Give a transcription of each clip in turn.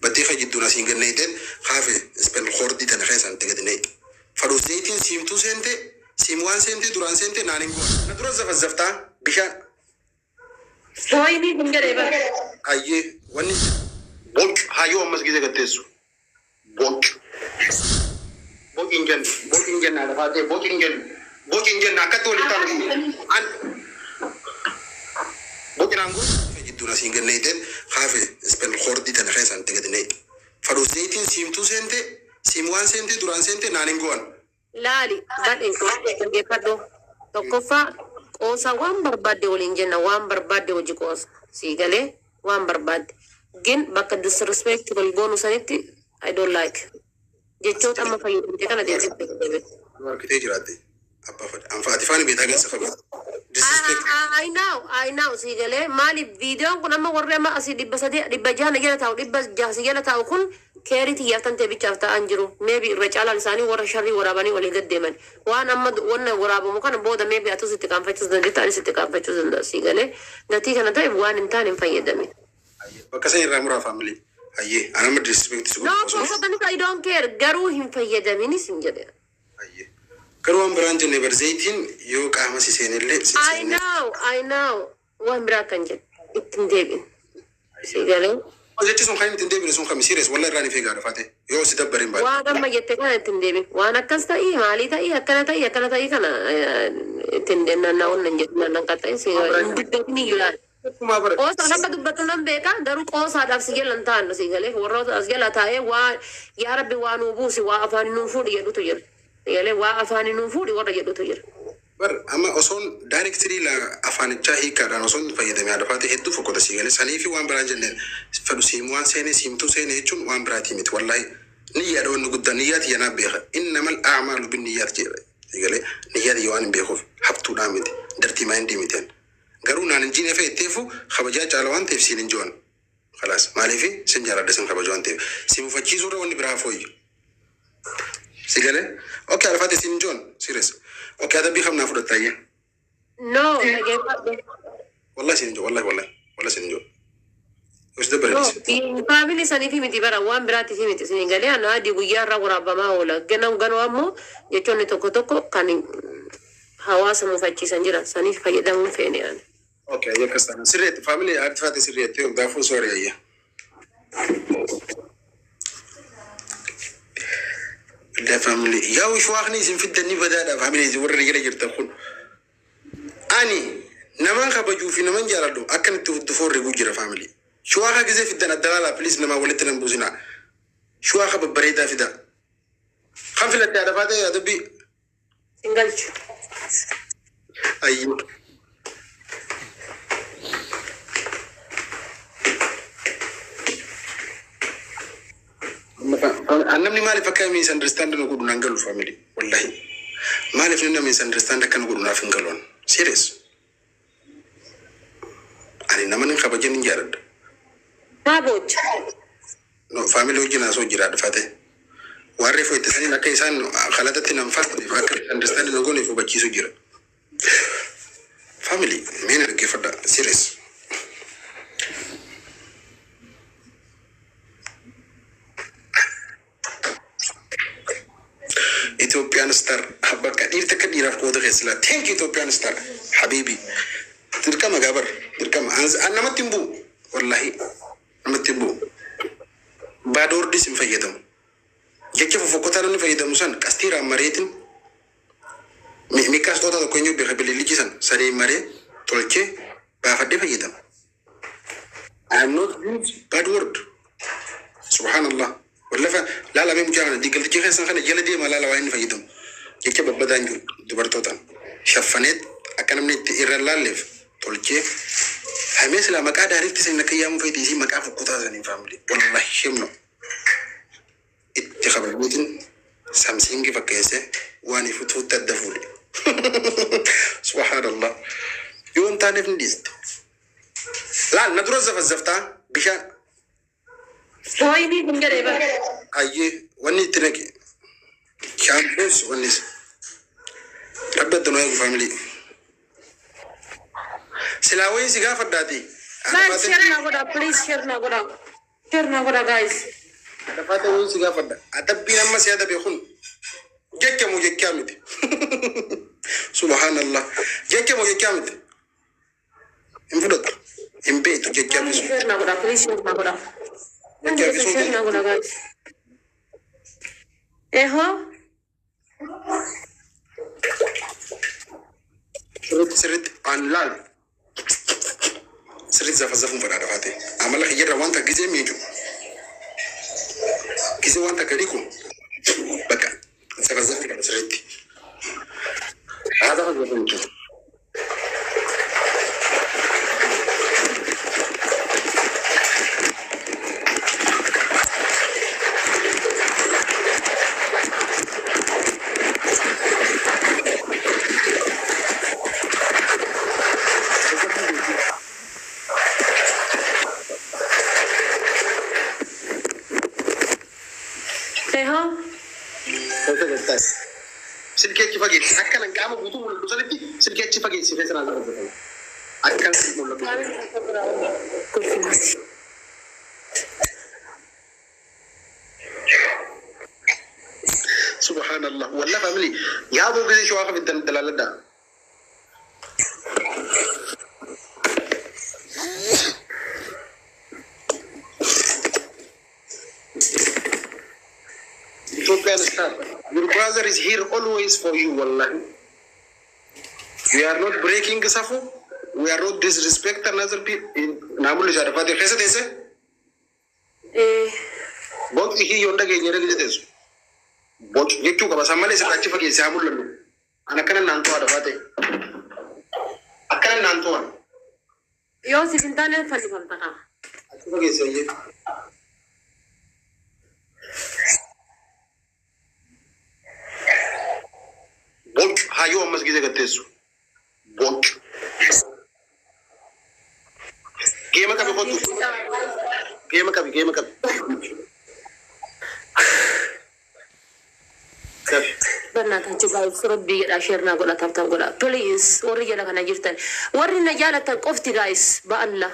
Baddeeqa jidduun asiin gad naqxeen haafe spinal cordii tana keessaan itti gadi naqxe. Fadhu zayitiin siimtuu seente, siim waan seente duraan seente naan hin goone. Na dura zafazzaftaa bishaan. Wayinii kun jedhee bara. Ayyee wanni boc hayyoo ammas gizee gatteessu. Boc. Boc hin jennu. Boc hin jenna lafaa ta'e boc hin jennu. Boc hin jenna akkatti walitti taanu. An boc naan goone. Jidduun asiin gad naqxeen haafe spinal cordii tana keessaan itti gadi naqxe. Fadhu zayitiin siimtuu seente, siim waan seente duraan seente naan hin go'an. Laali bal'in dhaggeeffadhu. Tokkoffaa, qoosaa waan barbaadde waliin jenna, waan barbaadde hojii qoosa sii galee waan barbaadde. Gin bakka disrespect wal goonu sanitti I don't like. Jechoota amma fayyadamte kana deebisee deebi'e. Yoo harkitee jiraatte abbaa fadhe. Anfa ati faani beetaa gansa qabu. Disrespect. I know, I know, sii galee. Maaliif viidiyoon kun amma warri amma asii 300 600 na jala taa'u, 600 si jala taa'u kun keerii xiyyaaf tan ta'e bichaaf ta'an jiru. Maybe irra caalaan isaanii warra sharrii waraabanii olii gad deeman. Waan amma wanna waraabamu kana booda maybe atus itti qaanfachuus dandeetta, anis itti qaanfachuus danda'a, sii galee. Gatii kana ta'eef waan hin taane hin fayyadamin. Bakka san irraa muraa family. Hayyee an amma disrespect si No godhu osoo. Qoosatanis I don't care, garuu hin fayyadaminis hin jedhe. Hayyee. Garuu waan biraan jenne bar, zayitiin yoo qaama si seenellee si I seenne. know, I know, waan biraa kan jedhe itti hin deebi'in. Sii galee. Jechi sun kan inni ittiin deebine sun kami serious walla irraa ni feegaa dhufate yoo si dabbareen baadhe. Waan amma jette kana itti hin deebiin. Waan akkas ta'ii, maalii ta'ii, akkana ta'ii, akkana ta'ii kana ittiin naanna'uun nan jedhu nan qaxxa'in si hin dubbatin iyyuu laal. Akkuma bara. Qoosaan akka dubbatu nan beeka, garuu qoosaadhaaf si jala hin taa'annu, si galee. Warroota as jala taa'ee waa yaa rabbi waa nuu buusi, waa afaan nuu fuudhi jedhutu jira. Si galee, waa afaan nuu fuudhi warra jedhutu jira. Bar amma osoon directly la afaanichaa hiikkaadhaan osoon fayyadame haadha hedduu fokkota, sii galee. Sanii fi waan biraan jenneen fedhu siim waan seene siimtuu seene jechuun waan biraatii miti. Wallahi niyyaadha wanni guddaan, niyyaa tiyya naaf beeka. Innamal a'maalu binniyyaat jedha, sii galee. Niyyaa tiyya waan hin beekuuf habtuudhaa miti, dirty mindii miti. Ani garuu naan hin jiine fe'etteefu kabajaa caala waan ta'eef siin hin jo'an. Khalaas, maaliifi sin jaaladha, sin kabaja waan ta'eef si mufachiisuurra wanni biraa fooyyu, si galee. Okay, alfaate siin hin jo'an, serious. Okay, adabbii kam naa fudhatta? Ayyee. No, dhageeffadhu. Wallahi siin hin jiru, wallahi, wallahi, wallahi siin hin jiru. Yoo si dabbare No, dhiisi. Family saniifi miti bara, waan biraatiif miti isin galee. Ana adii guyyaa irraa waraabamaa oola. Ganam ganoo ammoo jechoonni tokko tokko kan hawaasa mufachiisan jira. Saniif fayyadamuun feene ani. Okay, ayyee, akkas taana. Sirreetti family artifaate sirreetti hundaafuu sorry, ayyee. La family. Yaa ushwaaqni isin fiddanii badaadha family isin warra jala jirtan kun. Ani naman kabajuu fi naman jaaladhu akkan itti huddufoo riguu jira family. Shuwaaqa gisee fiddan adda laalaa please, namaa walitti nan buusinaa. Shuwaaqa babbareedaa fida. Kan filatte haadha faatee adabbii. Sin galchu. Ayyee. Namni maaliif akka misunderstand nu godhu nan galu family. Wallahi. Maaliif namni misunderstand akka nu godhu naaf hin galu. Serious. Ani nama nin kabajan hin jaaladha. Maa boocha? No, family wajjin haasoo jira dhufate. Waan reefu itti saniin akka isaan kalatatti nan faataniif akka misunderstand nu gooneef hubachiisu jira. Family, mee na dhaggeeffadha. Serious. Ethiopian Star, bakka dhiirti akka dhiiraaf qooda keessa laa. Thank you, Ethiopian Star. Habibi. Dirqama gaabar. Dirqama. An namatti hin bu'u. Wallahi. Namatti hin bu'u. Bad words hin fayyadamu. Jecha fofokkotaa namni fayyadamu san qastiiraan mareetin miqqaas xoota tokko eenyu beeka bililichi san saniin maree tolchee baafadhee fayyadama. I am not use bad word. Subhanallah. Wallafa laalamee mucaa kana diigalticha keessan kana jala deema laala waan inni fayyadamu. Jecha babbadaan jiru dubartootaan. Shaffaneet akka namni itti irra hin laalleef tolchee. Hamee silaa maqaa daariitti saniin akka yaamuu feeti isii maqaa fokkotaa saniin family. Wallahi shemno. Itti kabajuutiin samsiingi fakkeesse waan ifutuutti adda fuudhe. Subhanallah. Yoo hin taaneef ni dhiiste. Laal na dura zafazzaftaa bishaan. Wayinii kun jedhee bara. Ayyee wanni itti naqi. Shaampoos wannis. Rabbi adda nu eegu family. Silaa wayii si gaafadhaati. Guys, share naa godhaa, please, share naa godhaa. Share naa godha, guys. Lafaa ta'uun si gaafadha. Adabbiin amma si adabe kun jecha moo jechaa miti? Subhaanallah. Jecha moo jechaa miti? Hin fudhattu. Hin beektu jechaa fi sun. Share naa godha, please, share naa godha. Hundi Jechaa fi keessan sun. share naa godha, guys. Ehoo. Sirriitti sirriitti aan laal. Sirriitti zafa zafuun fedha lafaa ta'e. Amala kiyyarra wanta gizee miidhu. Gizee wanta gadi kun bakka zafa zafuun fedha sirriitti. Haa zafa zafuun jechuudha. Ehoo. Silkii achi fageessi. Akkanan qaama guutuu mul'atu sanitti silkii achi fageessi keessa naa zafa zafuun. Akkan mul'atu. Kolfinaati. Subhanallah. Wallah family. Yaa boo gisee shawaa qabiddan dalaaladha. Ethiopian star. Your brother is here always for you, wallahi. We are not breaking safu. We are not disrespect another people. Naamulli isaa dafaatee keessa teesse. Eh. Boqi hiyyoon dhageenye dhageenye teessu. Boqi jechuu qaba. San malee sirraa achi fageesse haa mul'annu. An akkana naan to'a dafaatee. Akkana naan to'a. Yoo siif hin taane fannifamta qaba. Achi fageesse ayyee. Boqi hayyoo ammas gisee gatteessu. Boqi. Geema qabi kottu. Geema qabi, geema qabi. Qabi. በእናታችሁ guys, rabbii jedha share naa godha, tap tap godha, please. Warri jala kana jirtan, warri na jaalatan qofti, guys, ba'alla.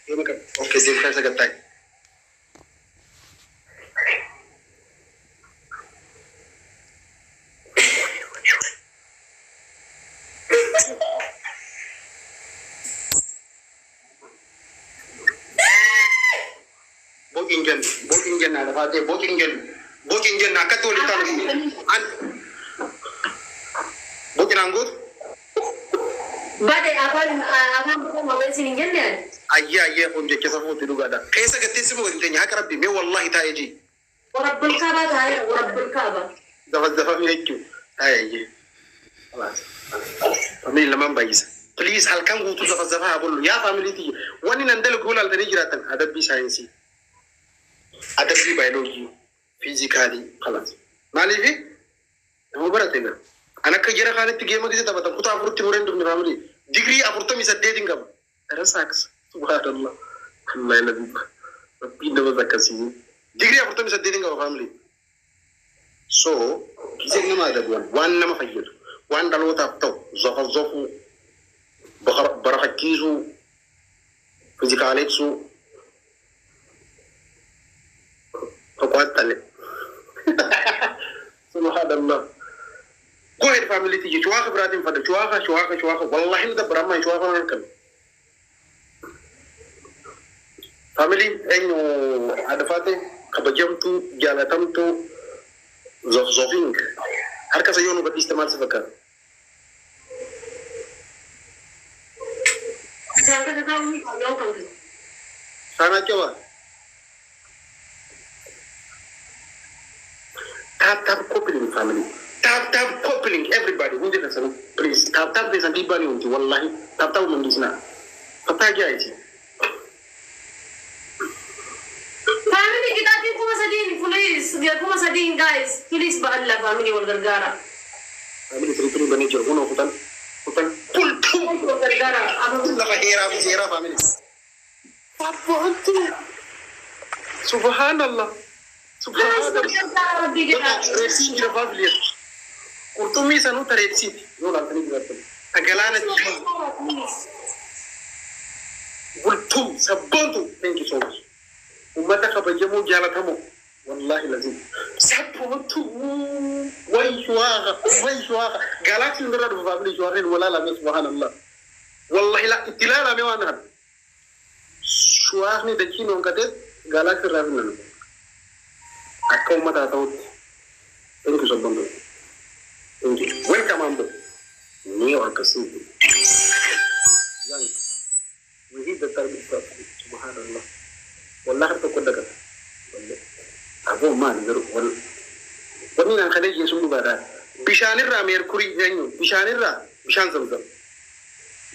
Geema qabi. Okay, deemtaa isa gattaa'e. Boqi hin jennu, boqi hin jennu, lafaa ta'e boqi hin jennu, boqi hin jennu akkatti walitti taanu. An boqi naan gootu. Bade afaan afaan biraa mameessin hin jenne ani. Ayyee ayyee, kun jecha safuutti dhugaadha. Keessa gatteessi moo hin teenye haqa rabbi mee wallahi taa'ee jii. Warabbul kaabaa taa'ee, warabbul kaabaa. Dafa dafamee jechuun taa'ee ayyee. Family lamaan baay'isa. Please, halkan guutuu zafa zafa haa bullu. Yaa family tiyya. Wanni nan dalagu ilaaltanii jiraatan adabbii saayinsii, adabbii baayoloojii, fiizikaalii kalaas. Maaliifi nama barate gara. An akka jara kaanitti geema keessa taphatan kutaa afuritti mureen dhufne family. Digirii 48n qaba. Dara saaks. Subhaanallah. Wallahi nabi. Rabbiin nama zakkasiisu. Digirii 48n qaba, family. So, giseen nama adabuwan waan nama fayyadu, waan dhalootaaf ta'u, zofa zofuu, barakachiisuu, fiizikaaleessuu, toqaaxxale. Subhaanallah. Go ahead, family tiyya, shuwaaka biraatiin fadha, shuwaaka, shuwaaka, shuwaaka, wallahi ni dabbara amma shuwaaka waan kan. Family eenyu adafaate kabajamtuu jaalatamtuu zofzofing harka isa yoo nu gadhiiste maal si fakkaata? Jaalata ta'uu yoo qabdu. Saanaa cabaa. Tap tap copy link, family. Tap tap copy link, everybody. Hundi keessan please. Tap tap keessan dhiibbaa ni hundi wallahi. Tap tap mandisna. Fataa jaayiti. Family kitaatiin 3000, please, 3000, guys, please, ba'alla family wal gargaara. Family triple banee jiru kunoo kutan kutan kultuu Wal gargaara. lafa heeraa fi seeraa, family. Sabboontu. Subhanallah. Guys, Subhanallah. wal gargaara rabbii jedha. Reebsiin jira, family. Qurxummii sanuu tareebsiiti. Yoo laaltanii jiraattan. Galaana Please. bultum sabboontu. Thank you so much. Uummata kabajamoo jaalatamoo. Wallahi lazim. Sabboontuu way shuwaaqa way shuwaaqa. Galaxy irra dhufa family shuwaaqeen walaalame subhaanallah. Wallahi la itti ilaalame waan kana. Shuwaaqni dachiin honqatee galaxy irraa filan. Akka uummataa ta'utti. Thank you sabboontuu. Thank you. Welcome Ambo. New York City. Young. We hit the target properly. Subhanallah. Wallahi tokko dagata. Wallahi. Aboo maali garuu wal wanni naan kalee jeesuun dhugaadhaa. Bishaanirraa meerkurii eenyu bishaanirraa bishaan zamzam.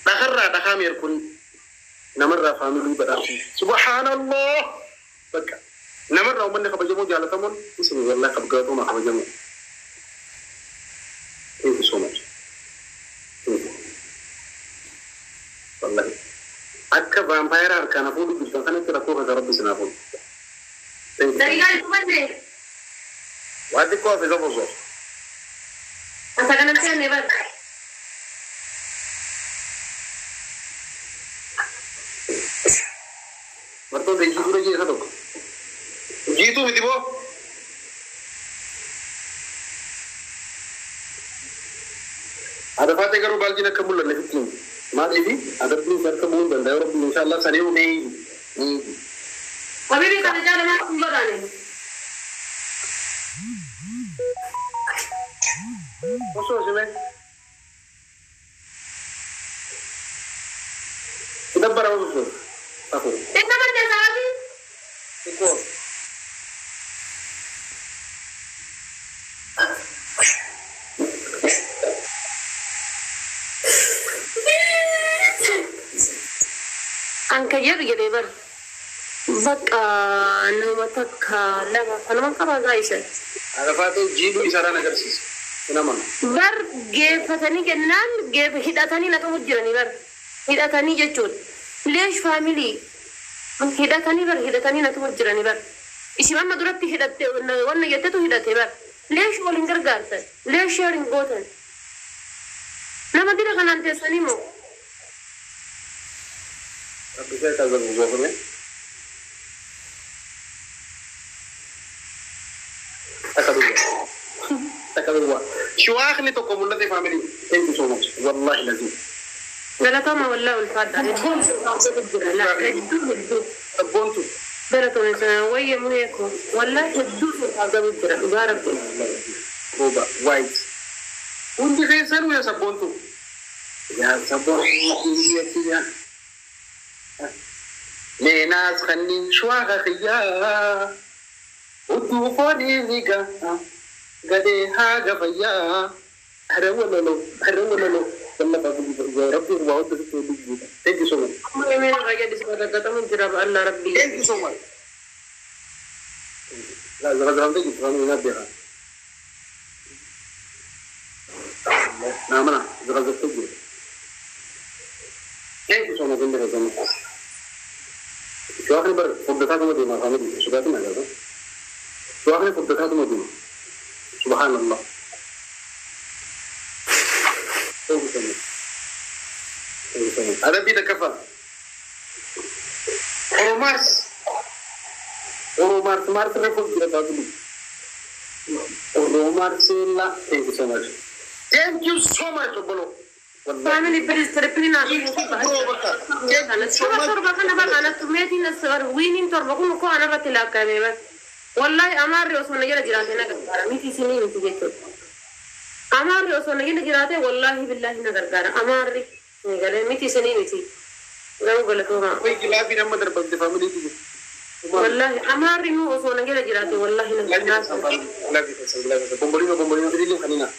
Dhakarraa dhakaa meerkurii. Namarraa family badhaasu. Subhanallah. Bakka namarraa uummanni kabajamoo jaalatamoon isin wallahi kabgaatuma kabajamoo. Thank you so much. Thank you. Wallahi. Akka vampire harkaan hafuudhu jirtan kanatti rakkoo kasa rabbi sinaa fuudhu. Thank you. Daqiiqaa itti banne. Waan xiqqoo hafe saba osoo. Asa kanatti aanne bar. Martoota jiituu dura jeessa tokko. Jiituu miti boo. Adafaatee garuu baaljiin akka mul'anne sitti himi. Maaliifi adabbiin si harka bu'uu hin danda'u rabbi inshaallah sanii mee Habibi kana jaalamaa kun godhaane. Osoo sime. Dabbara osoo. Afur. Inna banne sa'aatii. Xiqqoo. An kan jedhu jedhee bar. Bakka nama takka lama kanuma qabaa gaa'isa. Adafaatee jiidhuu isaadhaan agarsiisa. Hin amanu. Bar geeffatanii jennaan geef hidhatanii naqamu jiranii bar. Hidhatanii jechuun. Leesh family hidhatanii bar hidhatanii naqamu jiranii bar. Isin amma duratti hidhatte wanna jettetu hidhate bar. Leesh waliin gargaartan. Leesh waliin gootan. Nama dira kanaan teessanii moo? Rabbi isaa isaa zabu goofame. Takka duwwaa. Takka duwwaa. Shuwaaqni tokko mul'ate family. Thank you so much. Wallahi lazim. Galatooma wallaa ulfaadha. Hedduun jira. Hedduu hedduu. Sabboontu. Galatooma wayya muheeko. Wallaa hedduu sulfaagamu jira dhugaa rabbi. Rooba white. Hundi keessanuu yaa sabboontu. Yaa sabboontu kiyya kiyya. Meenaas kanni shuwaaqa kiyyaa. Utuu foonii ziga. Gadee haaga fayyaa. Hara walalo hara walalo. Walla rabbi waa hunda sitti hojii. Thank you so much. Amma emeen irraa jedhi si gargatamu jira Allah rabbi. Thank you so much. La zara zara thank you na biha. Naamana zara zara thank you. Thank you so much indira zama. Shuwaaqni bar furdataa deema family sodaatin agarra. Shuwaaqni furdataa deema. Subhanallah. Thank you so much. Thank you so much. Adabbii takkaffaa. Oromaars. Oromaars maars irra jira family. Oromaarseella. Thank you so much. Thank you so much obbolo. Family please triple na Torba torba kana bar anattu meetiin as bar wiiniin torba kun koo anarratti laakkaa'ame bar. Wallahi amaarri osoo na jala jiraate na gargaara miti isinii miti jechuudha. Amaarri osoo na jala jiraate wallahi billahi na gargaara amaarri ni galee miti isinii miti. Garuu galatooma. Way gilaabii nama darbamte family tiyya. Wallahi amaarri nu osoo na jala jiraate wallahi na gargaara. Bombolino bombolino ilillee kanina.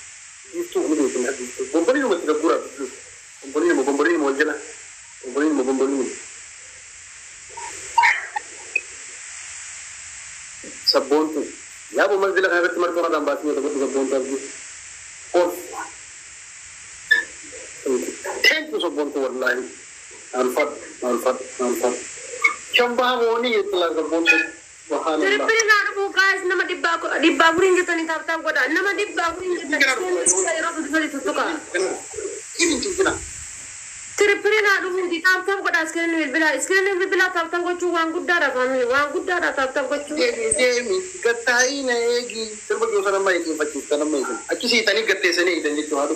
Biiftuu ni beekna biiftuu. Bombolino matti gurgura biiftuu. Bombolino bombolino wal jala. Bombolino bombolino. Sabboontu. Yaa bo manzila kana irratti martoo irraa baasnee tokkotti sabboontu abdii. Of. Thank you sabboontu wallahi. Alfad alfad alfad. Shambaa moonii jettila sabboontu. Subhanallah. Triple naa dhufuu kaas nama 400 jettanii tap tap godha nama 400 jettanii yeroo sadi tuttuqa. Irin cincina. Tirippiriin haa dhufuuti, tap tap godhaa iskiriinii bilbilaa. Iskiriinii bilbilaa tap tap gochuun waan guddaadha, family, waan guddaadha tap tap gochuun. Deemi, deemi, gattaa'ii na eegi. Sirba keessan amma eeggeeffachiiftan amma eegin. Achi siitanii gatteessanii eegdan jechuudha.